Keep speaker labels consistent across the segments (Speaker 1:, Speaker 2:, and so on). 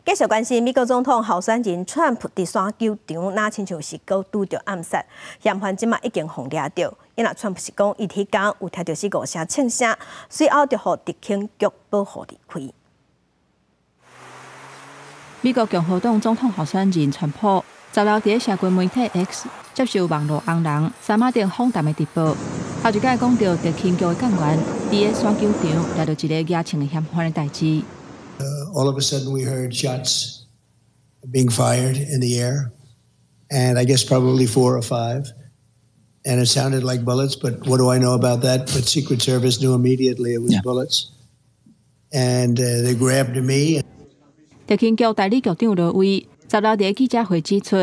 Speaker 1: 繼續關心美國總統候選人川普佇選球場，若親像是閣拄著暗殺，嫌犯這馬已經予掠著。因為川普是講，伊彼工有聽著四五聲槍聲，隨後就予特勤局保護離開。
Speaker 2: 美國共和黨總統候選人川普十六佇社群媒體 X 接受網路紅人三馬頂訪談的直播，頭一擺講著特勤局的幹員佇個選球場掠著一個舉槍的嫌犯的代誌。
Speaker 3: All of a sudden, we heard shots being fired in the air, and I guess probably four or five. And it sounded like bullets, but what do I know about that? But Secret Service knew immediately it was bullets. And they grabbed me.
Speaker 2: 特勤局代理局長羅威十六佇記者會指出，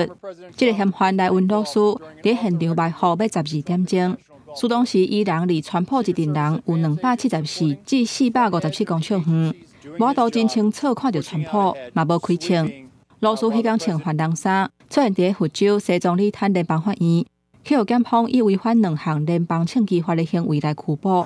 Speaker 2: 這個嫌犯萊溫魯斯佇現場埋伏欲12點鐘，事當時伊人離川普一陣人有274至457公尺遠，無法度真清楚看著川普，嘛無開槍。魯斯彼工穿番紅衫，出現佇佛州西棕里灘聯邦法院，去予檢方以違反兩項聯邦槍支法的行為來拘捕。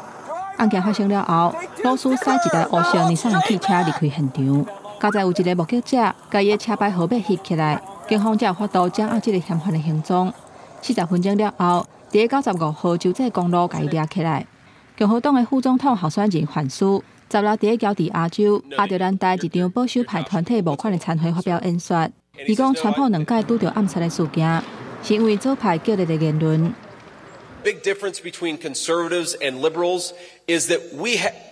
Speaker 2: 案件發生了後，魯斯駛一台烏色尼桑的汽車離開現場。佳哉有一个目擊者，共伊的車牌號碼翕起來，警方才有法度掌握這个嫌犯的行蹤。40分鐘了後，佇95號州際公路共伊掠起來。共和黨的副總統候選人范斯，十六佇喬治亞州亞特蘭大一場保守派團體募款的餐會發表演說，伊講川普兩擺拄著暗殺的事件，是因為左派激烈的言論。
Speaker 4: Big difference between conservatives and liberals is that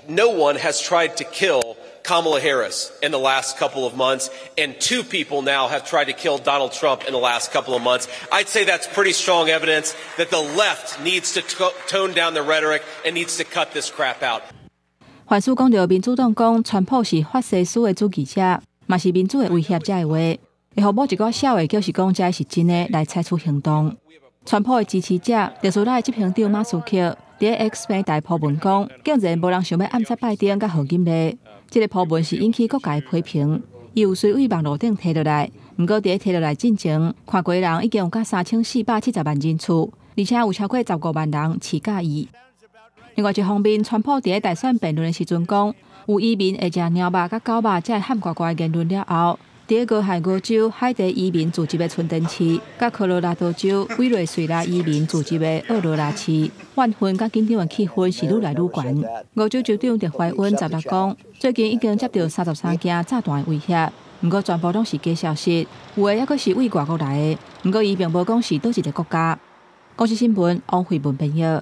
Speaker 4: no one has tried to kill Kamala Harris in the last couple of months, and two people now have tried to kill Donald Trump in the last couple of months. I'd say that's pretty strong evidence that the left needs to tone down the rhetoric and needs to cut this crap out.
Speaker 2: 范斯講著民主黨講川普是法西斯的主義者，嘛是民主的威脅者的話，會予某一寡痟的，就是講這是真的來採取行動。川普的支持者特斯拉的執行長馬斯克佇 X 平台鋪文講，竟然無人想欲暗殺拜登佮賀錦麗。這个鋪文是引起各界批評，伊有隨對網路頂提落來，毋過佇提落來進前，看過人已經有甲3470萬人次，而且有超過15萬人飼佮意。另外一方面，川普佇大選辯論的時陣講，有移民會食貓肉佮狗肉，這个譀呱呱的言論了後，佇俄亥俄州海地移民聚集的春田市，佮科羅拉多州委內瑞拉移民聚集的奧羅拉市，怨恨佮緊張的氣氛是愈來愈懸。俄州州長特懷恩十六講，最近已經接著33件炸彈的威脅，毋過全部攏是假消息，有的猶閣是對外國來的。毋過伊並無講是佗一个國家。公視新聞王慧文編譯。